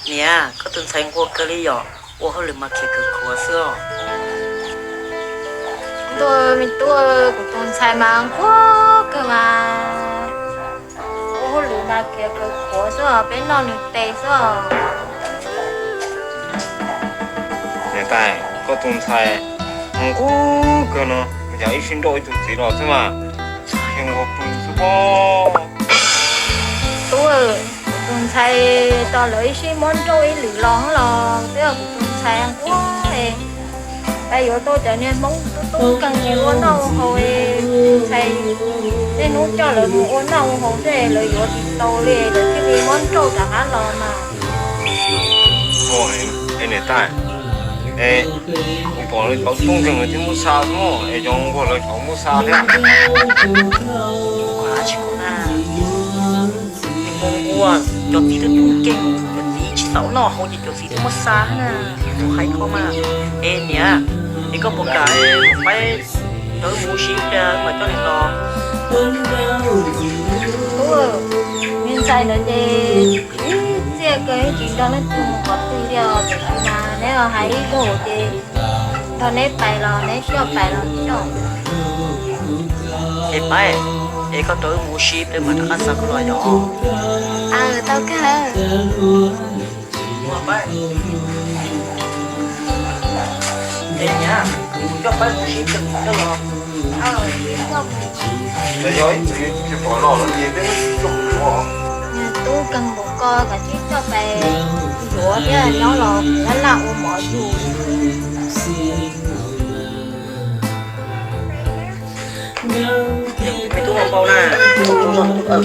Niam, koj tus ntxhais nquag kawg li yom, ua hauj lwm mas khiav kawg khuav xwb os. Ntuj, me tub, kuv tus ntxhais mas nquag kawg mas, ua hauj lwm mas khiav kawg khuav xwb os, peb noj nws tes xwb os. Niam tais, koj tus ntxhais nquag kawg no, yam ib sij nrauj ib tug txiv los xwb mas, khiav nquag pw xwb pob. Tub, kuv tus ntxhais tau lawv ib sij muab nrauj ib lwm los los twb yog kuv tus ntxhais nquag es, pab yuav tau cov niag Hmoob tub tub nkeeg es ua noj ua haus es, tus ntxhais niaj hnub coj lawv mus ua noj ua haus xwb es lawv yuav tsis tau li, lawv thiaj li muab nrauj rov qab los mas. Niam tais, es kuv pom lawv cov tub nkeeg lawv thiaj muab xa xwb, es cov nquag lawv tsis muab xa thiab. Ua tsis ua, cov txiv twb tub nkeeg, cov txiv tsis xav ua noj haus ces cov txiv twb muab xa na. Kuv hais koj mas. Es niam, es koj puas kam es pab rau wb mus ua si ib pliag mam coj nws los? Tub, me ntxhais ntawd ces ib txhia kawg tsis nrog leej twg mus qhov twg li os, tiam sis mas neb hais ib zaug ces nrog neb pais los neb coj pais los coj. Es pab, es koj rau wb mus ua si ib pliag mam rov qab xa koj los yom? Aw, tau kawg. Ua pab, es niam, kuv coj pab mus ua si ib pliag mam coj los. Yog ib txwm tsis pom los lawm ces peb tub kawg npaum ko kav tsij coj pais yuav thiab nyob los kuv laj laj ua mov yug. Me tub ua npau na, me tub ua npau,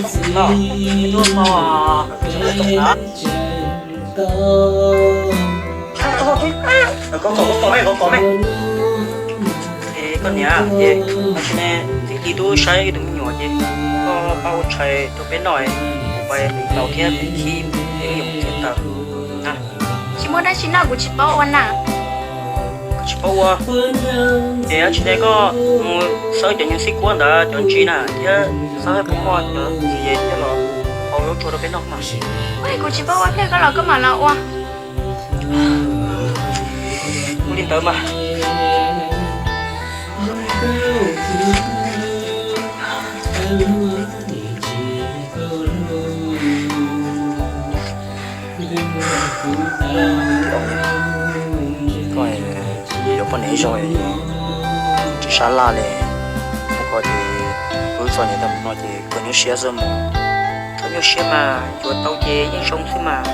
koj kom, koj kom me, koj kom me. Es koj niam, es tam sim no txiv tij twb saib ib tug me nyuam ces koj pab ua tshais rau peb noj, kuv pais mus ntaus thiab peb khib peb me nyuam txiav taws. Tsis muaj dab tsi noj kuv tsis paub ua na. Koj tsis paub ua, ces dab tsi ne koj mus xawb cov nyuag xib kuab ntawd cov ntsis na thiab xawb puas muaj cov txiv thiab los hau zaub tsuag rau peb noj mas. Kuv tsis paub ua, pliag koj los koj mam los ua. Ua li ntawd mas. Koj yuav poj niam ib zaug tsis sab laj li. Ua ko ces wb txom nyem tag mus no ces koj nyuaj siab xwb mog. Koj nyuaj siab mas, yuav tau ces yeej zoo xwb mas.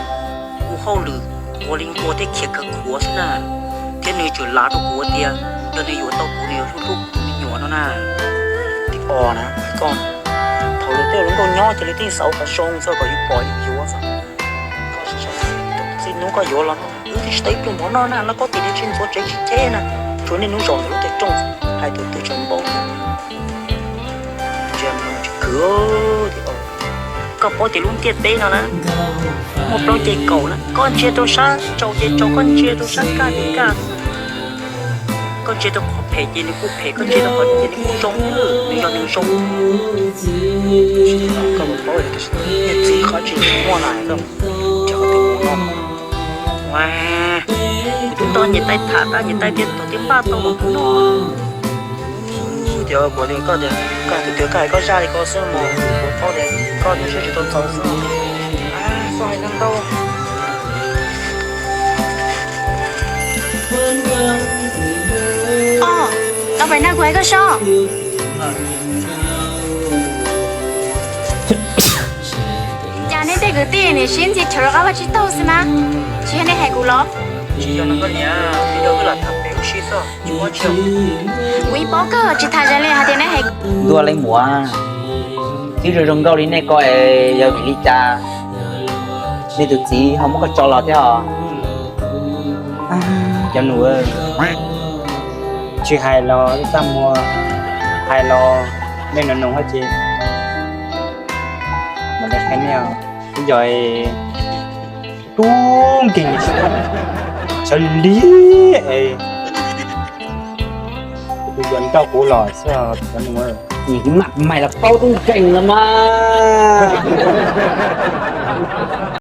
Ua hauj lwm ua li nquag thiab khiav kawg khuav xwb na. Thiab nws tseem lav rau kuv tias yog nws yuav tau kuv nws yuav hlub hlub kuv tus me nyuam no na. Tib o na, koj, thaum lawv tej lub nkauj nyob ces lawv thiaj xav ua qhov zoo txog kom yus pom yus yuav xwb. Koj txij hnub koj yuav los no wb twb tsis tau ib pluag mov noj na, los koj tis li tsis ntxuav tsev tsis ceb na, tsuas niaj hnub zaum ntawm lub tej rooj hais tus twg tseem npau. Ntsia tsis khwv. Koj paub tias lub ntiaj teb no na muaj plaub ceg kaum na, koj ntsia rau sab tsaus ces tsaus, koj ntsia rau sab kaj ces kaj. Koj ntsia rau qhov phem ces nws kuj phem, koj ntsia rau qhov zoo ces nws kuj zoo, nws yog nws zoo. Koj paub tias niag txiv qhov tsis muaj na, koj ntsia qhov twg mus no. Kuv twb nrog niam tais tham tag, niam tais tias thaum twg npaj tau los kuv noj. Tias kuv tias koj tias koj tus twg koj hais koj zaj li ko xwb mas kuv paub tias koj tus siab tsis tau txaus xwb. Koj hais ntau ntau. Os, tau pais na, kuv hais koj sob. Cas nej tej kwv tij nim sib ntxhi chaw rov qab ua tsis taug xwb na, tsis yog nej hais kuv los? Tsis yog no koj niam, yog wb lam tham pem ua si xwb, tsis muaj dab tsi. Kuv yeej paub kawg tsis tas zoo li hais tias nej hais. Ntuj, leej muam, tib zoo zoo nkauj li nej ko es yog vim li cas nej tus txiv ho muab koj tso los thiab os? Cov nus, tsis hais los txaj muag, hais los nej nus nus hab ces mas nej qhia nej os. Ib yog tub nkeeg sawv lig es tus yuav nrauj kuv los xwb, cov nus, maj mais los paub tub nkeeg los mas.